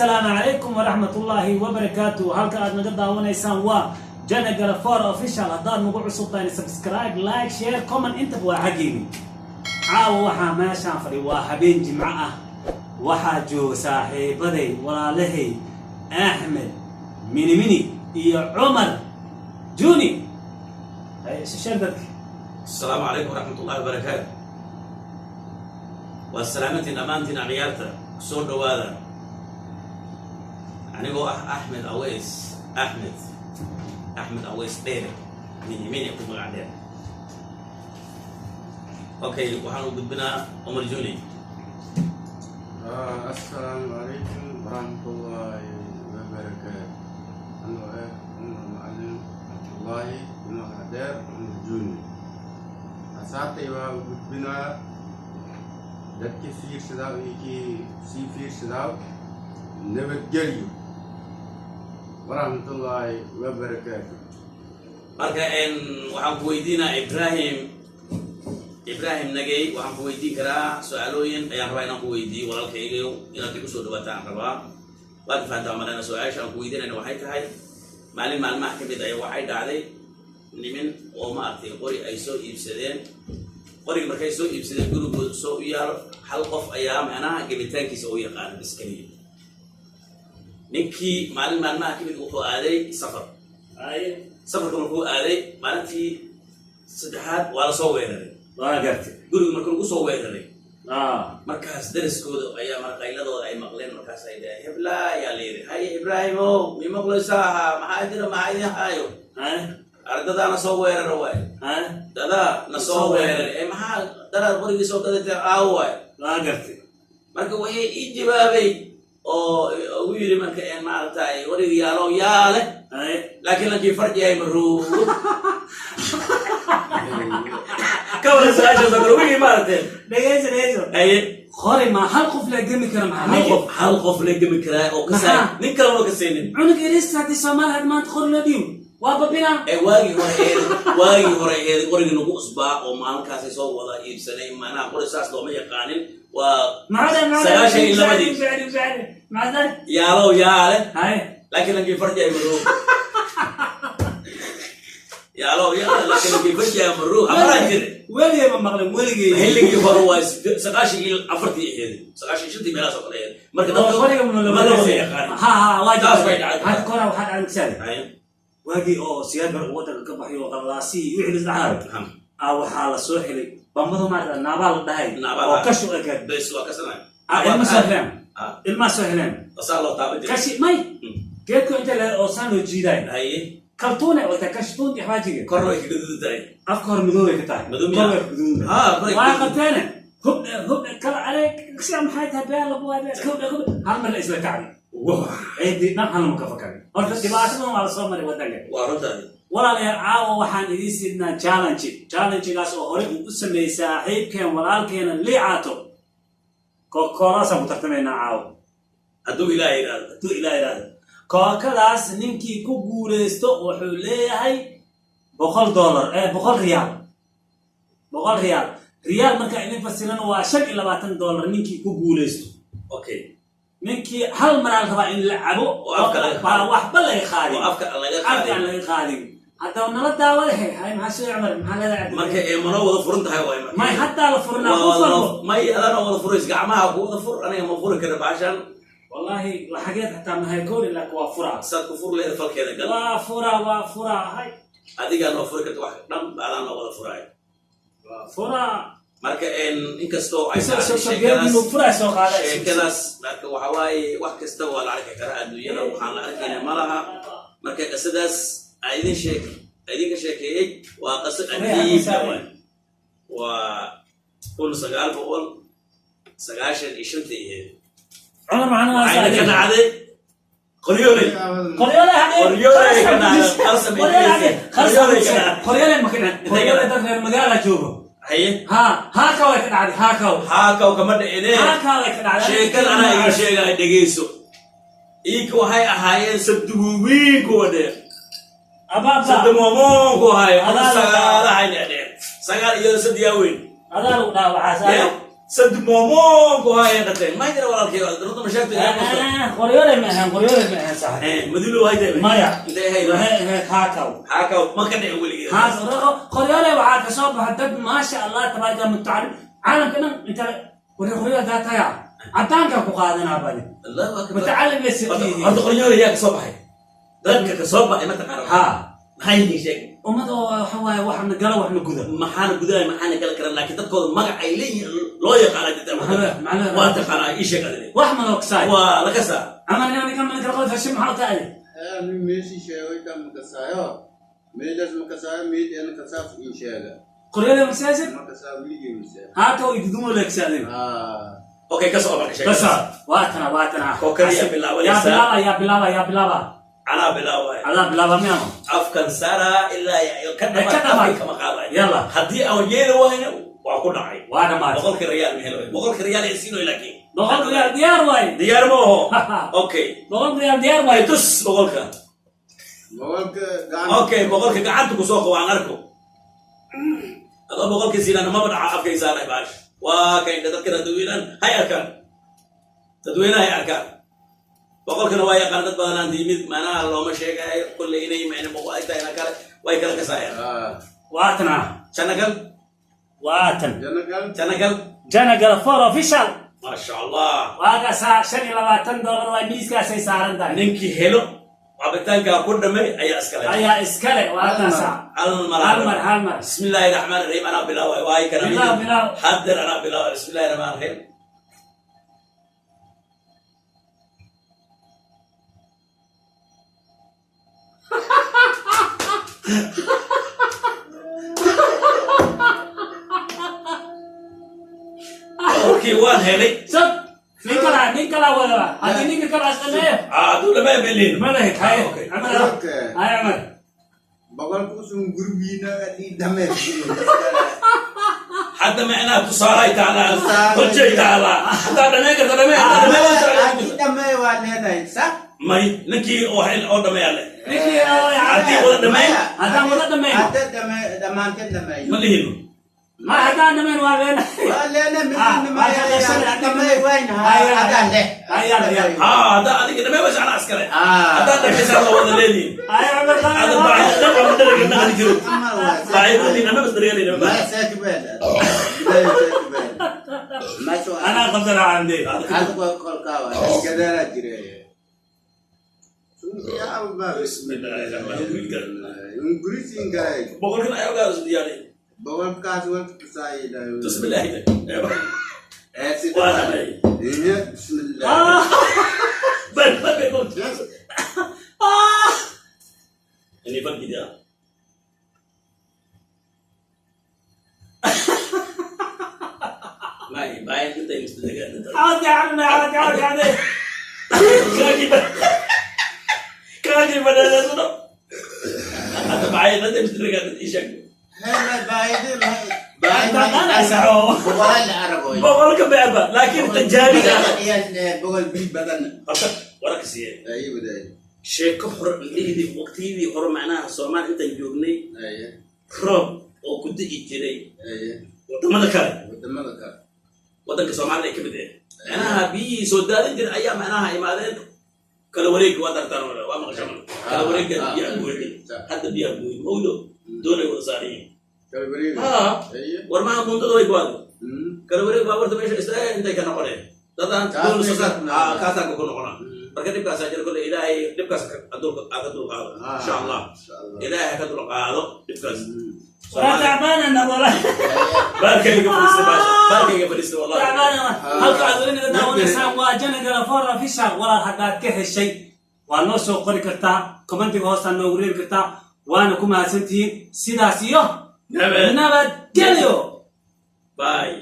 Assalaamu calaykum waraxmatullaahi wabarakaatu. Halka aad naga daawanaysaan waa Jana Galafor Official. Haddaad nagu cusub tahay, subscribe, like, share, comment, intaba waa xaggeeni. Caawa waxaa meeshaan fadhi, waa habeen Jimco ah, waxaa jooga saaxiibaday, walaalahay, Axmed Minimini iyo Cumar Juni. Sheeg dadka. Asalaamu calaykum waraxmat ullahi wabarakaatu. Waa salaamantiin dhammaantiin akhyaarta, soo dhowaada. Anigoo ah Axmed Aweys Axmed, Axmed Aweys Dheere, Minimini ku magac dheer. Okay, waxaan u gudbinaa Cumar Juni. Assalaamu calaykum waraxmatullaahi wabarakaatu. Anoo ah Cumar Macalin Cabdullaahi, ku magac dheer Cumar Juni. Asxaabtay waa u gudbinaa dadkii fiirsadaa iyo kii sii fiirsadaa, nabadgelyo, waraxmatullaahi wabarakaatu. Marka waxaan ku weydiinaa Ibrahim Nagey, waxaan ku weydiin karaa su-aalooyin ayaan rabaa inaan ku weydiiyo. Walaalkaygayo, inaad igu soo dhawaataan rabaa. Waad fahantaa malena. Su-aasha aan ku weydiinayna waxay tahay: maalin maalmaha ka mid aya waxay dhacday nimin oo maaragtay qori ay soo iibsadeen. Qoriga markay soo iibsadeen, gurigooda soo u yaalo, hal qof ayaa macnaha gebitaankiisa u yaqaana bis keliya. Ninkii maalin maalmaha ka mid wuxuu aaday safar. Safarka markuu aaday, maalintii saddexaad waa la soo weeraray. Waa gartay. Guriga marka lagu soo weeraray, markaas dariskooda ayaa marqayladooda ay maqleen. Markaas ay dhaheen, "Hebla," ayaa la yidhi. "Haye Ibraahimo, mi maqlaysaa? Ahaa, maxaa jira? Maxaa idin haayo?" "Ardadaana soo weerara waay, dadaa na soo weeraray." "Ee maxaa daraad qorigii soo gadatay aawo waay?" Waa gartay. Marka waxay ii jawaabay oo ugu yidhi marka maaragtay, "Qorigi yaalow yaa leh, laakiin lankii farjihay maruugo." Ka waran su-aashaas oo kale wigii maaragtay? Dhegeyso, dhegeyso. Haye. Qori ma hal qof la gemi kara? Maxaa? Hal qof, hal qof la gemi karaa oo kasaay. Maxaa? Nin kale ma kasaynin. Cunug yarista haddii Soomaali had maanta qori loo dhiibo, waa babinaa. Ee waagii hore eed, waagii hore eed qorigii nagu cusbaa oo maalinkaasay soo wada iibsanay, macnaha qori saas looma yaqaanin, waa maxaa? 92-dii. Maxaa? Yaalow yaale, haye laakiin lankii farji ay maruug. Yaalow yaale, laakiin lankii farji ay maruug amaraa jire. Weligay ma maqlin, weligay. Xilligii hore waa 94-ii aheyd, 95-tii meelahaas oo kale aheyd. Marka dadka qoriga ma ma la wada yaqaanin. Ha ha, waa Taas bay jirta. dhacday. Hadda kora waxaa dhacday misaali. Haye. Waagii oo Siyaad Bar waddanka ka baxay oo qallalaasihii wixii la isdhaxaayo, waxaa la soo xilay bambado, maarata, naabaa la dhahay. Naabaa. Oo kashu ekayd. Bes, waa kasanay. Ilma soo xileen, ilmaa soo xileen. Asaa loo taaban jiray. Kashi may geedku inta le oo saan loo jiidaay. Haye. Kaltuune oo tahay kashtuun iyo xawaajiga. Korna way kaga dudu tahay. Afka hore madoobay ka tahay. Madow kor miyaa? way ka guduudan. Ha, koray. Waa qabteene, hubdhe hubdhe kala adeeg si maxay tahay, beel lagu waay, hubdhe hubdhe, hal mar la isla kacday, ciidii dhan hal ma ka fakarin. Horta dhibaatadan waa la soo maray waddanka. Waa runtaadi. Walaalayaal, caawa waxaan idiin sidnaa challenge. Challengegaas oo horey uu u sameeyey saaxiibkeen, walaalkeena Liicaato. Kookolaasaan ku tartamaynaa caawa. Hadduu Ilaah yidhaahdo. Hadduu Ilaah yidhaahdo, kookadaas ninkii ku guuleysto wuxuu leeyahay $100, 100 riyaal. 100 riyaal, riyaal markaa idin fasilan waa $25 ninkii ku guuleysto. Okay. Ninkii hal maraa la rabaa in la cabo. Oo afka laga qaado. Baa waxba laga qaadin. Oo afka aan laga afka aan qaadin. Laga qaadin. Haddaba nala daawada. He hay, maxaa soo Cumar, maxaa leedahay Cabdi? Marka ee manoo wada furan tahay waay marka. May, haddaa la furinaa qof walbo. May, adana wada furays, gacmaha ku wada fur. Aniga ma furi kara baashan. Wallaahi laxageed xataa mahay koori, laakiin waa furaa. Saad ku fur leeda, falkeeda gal. Waa furaa, waa furaa, hay. Adigaa noo furi karta, wax dhan adaan noo wada furaayo. Waa furaa. Marka inkastoo ay soo tahay soo sheekadaas geedinu furaa soo qaaday. Sheekadaas marka waxa waaye, wax kasta waa la arki karaa adduunyada, waxaan la arkayna ma laha. Marka qisadaas aan idin sheek idinka sheekeeyey waa qiso cajiib ah waay. Waa 1995-tii ahayd. Cumar maxaa Waxayna ka dhacday Qoryooley. Qoryoole hadee. Qoryoole ka dhacday, qalsam. Qoryoole. Qoryoole ka dhacday. Qoryoole ma ka dhacday? Qoryoole dad reer magaala joogo. Haye. Ha, haaka way ka dhacday, haakaw. Haakaw kama dhicine. Haaka way ka dhacday. Sheekada anaa iga sheegaya, dhegeyso. Iinka waxay ahaayeen sabduguwiin kuwa dheer. Abaaba. Sadamoomoonku ahaay. Adaa la sagaalahay dhedheer, sagaal iyo sadiyaa weyn. Adaa lagu dhaawacaa. Yeah. Sad moomoonku haya qateen. Ma jira walaalkay, runta ma sheegto ilaa qofka. Qoryoole ma ahan, qoryoole ma ahan, saaxiib. Madulo way tahay. Maya. Intay ahayd? Waxay ahayd Haakaw. Xaaka ma ka dhicin weligeed. Haas qoryoole waxaa kasoo baxa dad, maasha Allah, tabaaraka, mutacalim caalamka dhan inta qoryo daataya cadaanka ku qaadanaa badi. Allahu akbar. Mutacalim bay Horta siqiyihiin. Horta qoryoole yaa kasoo baxay? Dadka kasoo baxay ma taqaana? Ha. Maxay yihiin, sheeg? Ummad oo waxa waaye, waxna gala, waxna guda. Maxaana gudaha, maxaana gala karan, laakiin dadkooda magac ay leeyihiin loo yaqaana jirta. Waa taqaanaa, ii sheeg adile. Wax ma loogsaay? Waa la kasaa. Camal inaan ka mali karo qof hashim maxaa tahay? Ani meeshii sheegay kan makasaayo, meelas makasaayo, meel en kasaaf in sheega. Qoryoole masaajid. Makasaa weligii mise. Haakaw idudumo leegsaadeen. Ah. Okay, kasoo marka sheeg. Bas waatana, waatana. Oo kaliya bilaabanaysaa. Yaa bilaaba, yaa bilaaba, yaa bilaaba? Anaa bilaabaya. Adaa bilaaba miyano? Afkan saaraa ilaa ka Ka dhamaad. dhamaad. Afkay kama qaadayo. Yalla. Haddii aan yeeli waayna, waa ku dhacay. Waa dhamaatay. 100-kii riyaal ma helo, 100-kii riyaal ee siinoy laakiin. 100 riyaal diyaar waaye. Diyaar ma oho. Okay. 100 riyaal diyaar waaye. Ay, tus 100-ka. 100-ka gacan. Okay, 100-ka gacanta ku soo qabo aan arko. Adoo 100-kii siinana maba dhaca, afkay saaray baash. Waa kaynta dadka dadweynahan hay arkaan, dadweynaha hay arkaan. 100-kana waa yaqaan dad badan aan yimid, macnaha looma sheegayo kolley inay macna 100 ay tahay kale way kala kasaayaan. Ah. Waatana. Janagal. Waatan. Janagal. Janagal. Janagal for official. Maasha Allah. Waakaasaa, $25 waa, miiskaasay saaran tahay. Ninkii helo cabitaankaa ku dhamay ayaa iskale. Ayaa iskale, waakaasaa. Hal mar. Hal mar, hal mar. بسم الله الرحمن الرحيم، انا bilaaway waay kana. Bilaw, bilaw. Haddeer anaa bilaaway. بسم الله الرحمن الرحيم. Okay, waan helay. Sab nin kalaa, nin kalaa wadaba haddii ninka kala asqameeyo. Hadduu dhamay belin. Ma lahayd haye. Okay. Cumar. Okay. Haye Cumar. 100-ka usun gurbiina adii dhameer. Hadda macnaha tusaalay taalaa. Tusaale. Hojay taalaa, haddaa dhameen karta dhameen, haddaa dhameen Adii dhamee waa leedahay, sax? May, ninkii oo xil oo dhameeyaa leh. Ninkii oo Haddii wada dhameen. Haddaan wada dhammayn. Hadda dhame dhammaanteen dhameeyo. Ma lihino. Ma haddaan dhamayn waa leenahay. Waa leena. Ah, midna dhamee wayna. Ay, ay, adaa leh. ay, ay, ay. haa, haddaa adiga dhameen waysa, anaa iskale. Ah. Haddaa dhamaysaa la wada leedihin. Haye Cumar. Ada baahida dhan ama daraga naqli jiro. Amal waa. Baahidadii dhameen bas daryeelayna. Ma saakibeel. Saakibeel. Ma soo. Anaa qabsana camde. Hada kolkaa waa gadaala jire. Bismillaahi. 100-kan ayaa ogaada isu diyaariy. 100-kaas walka tusaayay. Bismillaahi. Ee sida. Waa dhamay. Bismillah. Bal bal bal. Ini farqi dia. May bayan kita yung mustadaga. Caawd ya camde, caawd, caawd camde. Kaki ba? Kaki ba na sa Hadda bayan natin mustadaga ishak. Hela baayide. Taqaanaysaa. 100-aal la aragoy. 100-ka beeba, laakiin tajaabiga. 100 bil badan. Horta wararka siiyay. Ay waday. Sheeko hore lihidii waqtiyadii hore, macnaha Soomaali intaan joognay, Ay roob oo ku di'i jiray ay wadamada kale. Wadamada kale. Waddanka Soomaalida ay ka mid ahayd, macnaha biyihii soo daadin jiray ayaa macnaha imaadeen. Kala wareegga waa dartaan, waa maqasha kala wareegga. Biyaha buuxin hadda, biyaha buuxin mawdo doonay wada saaran yihiin. Kala wareeg. Ha. Ay. War maha, mundada way go'aaday. Kala wareeg baabuurta meesha istaaga intay ka noqoneen dadaan Kaas doon soo saar. bay ka Ah, kaasaan ku noqonaa. Marka dhibkaasaa jira kolle, Ilaahay dhibkaas ka dulqaado, insha Allah. Insha Allah. Ilaahay ha ka dulqaado dhibkaas. Waa tacbaanana walahi. Baalkayga fadhiista, baasha baalkayga fadhiista wallahi. Tacbaanana. Halka aad weli naga daawanaysaan waa Janagal for official. Walaal, haddaad ka heshay waa noo soo qori kartaa commentiga, hoostaa noogu reebi kartaa, waana ku mahadsantihiin. Sidaas iyo nabad nabadgelyo. Bye.